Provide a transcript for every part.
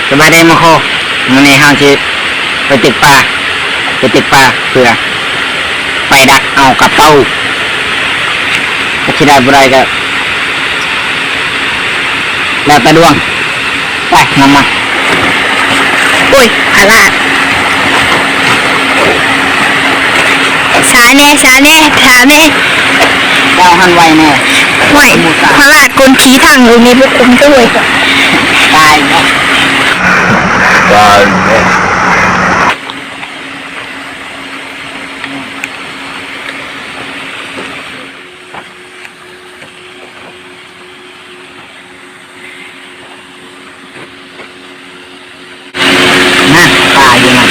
ສະບາຍດີໝູ່ຄູ່ ມື້ນີ້ເຮົາຊິໄປຕຶກປາ ໄປຕຶກປາເພື່ອໄປດັກເອົາກະເປົາ ກໍຊິໄດ້ບໍ່ໄດ້ກໍແລ້ວແຕ່ດວງ. ໄປ ນຳມາ. ໂອ້ຍ ພະລາດ. ຊ້າແດ່ ຊ້າແດ່ ຊ້າແດ່. ເຈົ້າຫັ້ນໄວແດ່. ໂອ້ຍ ພະລາດ ກົ້ນຂີ້ພັງຢູ່ນີ້ ບໍ່ຄຸ້ມຕົວ. ຕາຍແດ່ ຕາຍແດ່. ນະ ປາຢູ່ນັ້ນ.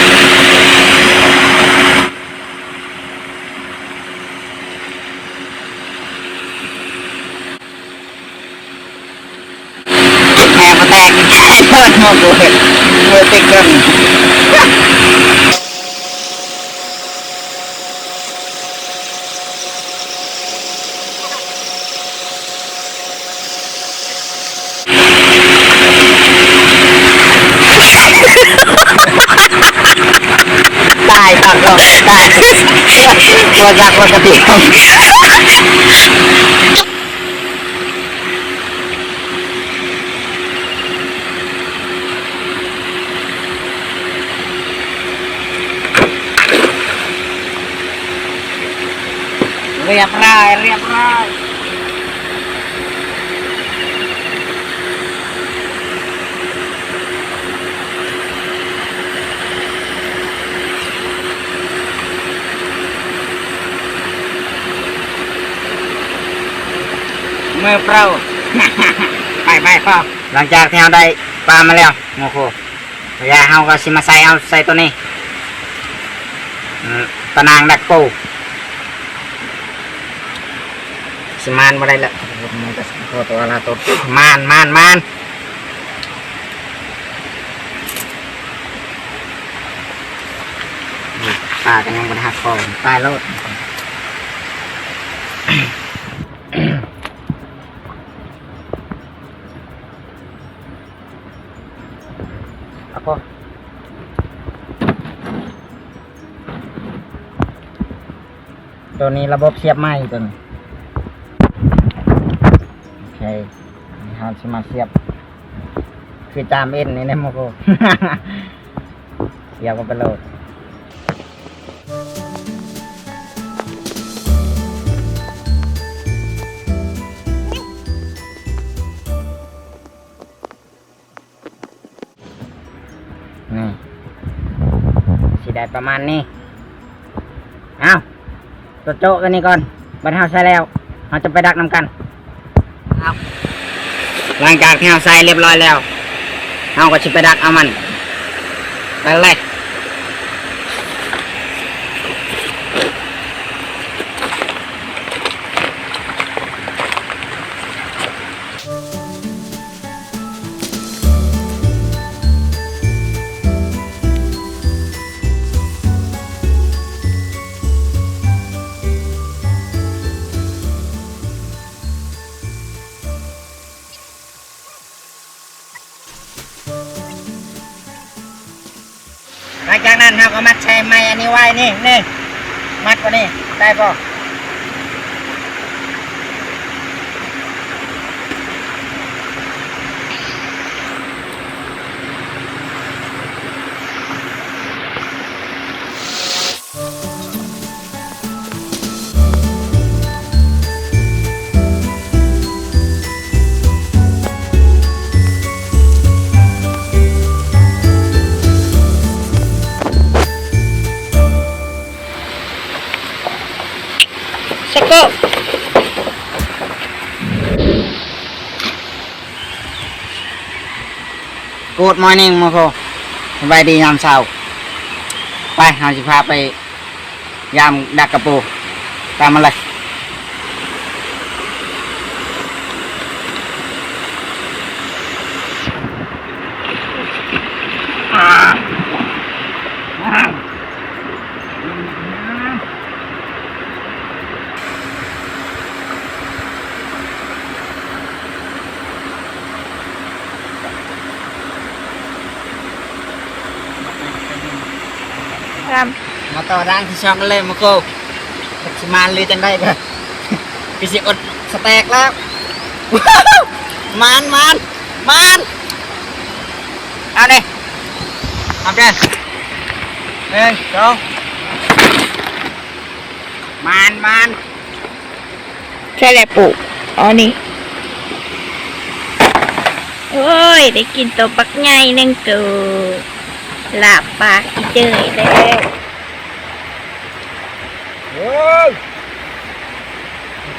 ແມ່ບໍ່ແຕກ ເປີດຫົວກູ ເປີດຕິກເກີນ. ຕາຍ ຕາຍ ຕາຍ ບໍ່ຢາກວ່າກະຕິ. ຮຽບຮ້ອຍ ຮຽບຮ້ອຍ. ມືໂປຣ ໄປ ໄປ ພໍ. ຫຼັງຈາກທີ່ເຮົາໄດ້ປາມາແລ້ວ ໝູ່ຄູ່ ເຮົາກໍຊິມາໃສ່ ເອົາໃສ່ໂຕນີ້ ອືມ ຕານາງດັກປູ ຊິມານບໍ່ໄດ້ລະ ມັນກໍຂໍຕົວລາຕົນ. ມານ ມານ ມານ. ປາກໍຍັງບໍ່ໄດ້ຫັກຄໍ ໄປໂລດ. ເອົາພໍ ໂຕນີ້ລະບົບສຽບໄມ້ໂຕນີ້. ໂອເຄ ເຮົາຊິມາສຽບ ຄືຈາມເອັນນີ້ແຫຼະໝູ່ຄູ່ ສຽບເຂົ້າໄປໂລດ. ນີ້ ຊິໄດ້ປະມານນີ້. ເອົາ ໂຈະໆ ກັນນີ້ກ່ອນ ບັດເຮົາໃສ່ແລ້ວ ເຮົາຈະໄປດັກນຳກັນ. ເອົາ ຫຼັງຈາກທີ່ເຮົາໃສ່ລຽບຮ້ອຍແລ້ວ ເຮົາກໍຊິໄປດັກເອົາມັນ ໄປເລີຍ. ຫຼັງຈາກນັ້ນເຮົາກໍມັດໃສ່ໄມ້ອັນນີ້ໄວ້ ນີ້ ນີ້ ມັດກວ່ານີ້ ໄດ້ບໍ່? ສະໂກ Good morning ໝູ່ໂຄ ສະບາຍດີຍາມເຊົ້າ. ໄປ ເຮົາຊິພາໄປ ຢາມດັກກະປູ ຕາມມາເລີຍ. ມາຕໍ່ດ່າງທີສອງກັນເລີຍໝູ່ຄູ່. ຊິມານຫຼືຈັ່ງໃດກໍ ຄືຊິອົດສະແຕັກແລ້ວ. ມານ ມານ ມານ. ເອົາເດ້ ເອົາເດີ ໜຶ່ງ ສອງ ມານ ມານ. ໃຊ່ແລ້ວປູກ ອໍ ນີ້. ໂອ້ຍ ໄດ້ກິນໂຕບັກໃຫຍ່ໜຶ່ງໂຕ ລາບປາກອີເຈີຍແລ້ວ. ໂອ້ຍ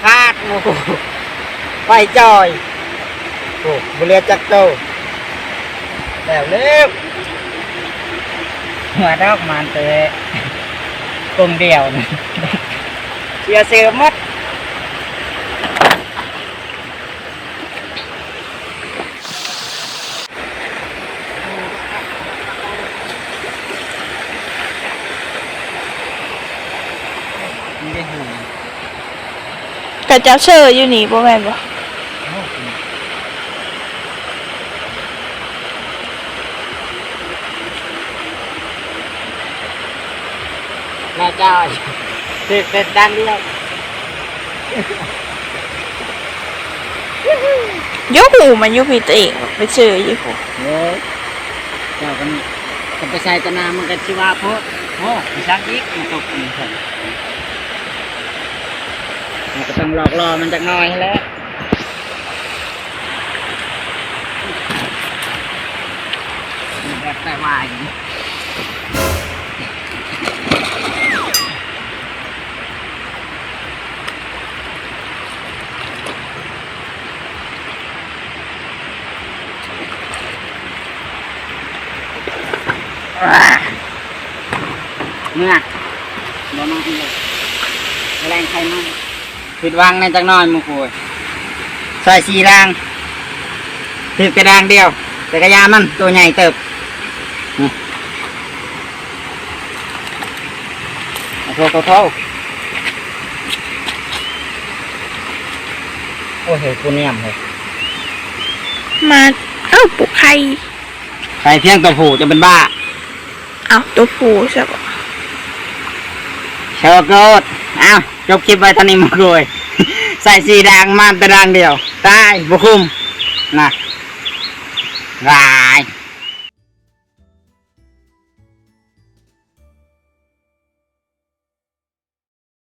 ຂາດ ໂອ້ໂຫ ໄຟຈ່ອຍ. ໂອ້ ບໍ່ເຫຼືອຈັກໂຕ. ແລ້ວ ແລ້ວ ຫົວດອກມານແຕ່ກົງດຽວນະ ເສຍຊື່ໝົດ. ເຂົາເຈົ້າເຊີຢູ່ນີ້ບໍ່ແມ່ນບໍ່? ລາວເຈົ້າ ຖືກເຕັດດ້ານດຽວ. ຢູ່ຫູມັນຢູ່ພີ້ຕົວເອງ ໄປເຊີຢູ່ພຸ້ນ. ໂອ້ຍ ເຈົ້າກໍນີ້ ຄັນໄປໃສ່ຕາໜ້າມັນກໍຊິວ່າໂພດ. ໂອ້ ໄປຊັກອີກ ມັນຕົກອີກ. ເຮົາກໍຕ້ອງຫຼອກຫຼໍ່ມັນຈັກໜ້ອຍຫັ້ນແຫຼະ. ແບບແຕ່ວ່າ ເມື່ອ ບໍ່ມາອີກ ແລງໄຂ່ມາ. ຜິດຫວັງແດ່ຈັກໜ້ອຍໝູ່ຄູ່. ໃສ່ສີ່ດ່າງ ຖືກແຕ່ດ່າງດຽວ ແຕ່ກະຢ່າມັນ ໂຕໃຫຍ່ເຕີບ. ໂທ້ໆໆ ໂອ້ຍ ເຮີຍ ກູແນມເຮີຍ ມາ ເອົ້າ ປູກໄຂ່ ໄຂ່ພຽງໂຕຜູ້ ຈະເປັນບ້າ. ເອົ້າ ໂຕຜູ້ຊະບໍ? ໂຊໂກດ. ເອົ້າ ຈົບຄລິບໄວ້ເທົ່ານີ້ໝູ່ໂກຍ. ໃສ່ສີ່ດ່າງ ມານແຕ່ດ່າງດຽວ ຕາຍ ບໍ່ຄຸ້ມນະ ຫຼາຍ.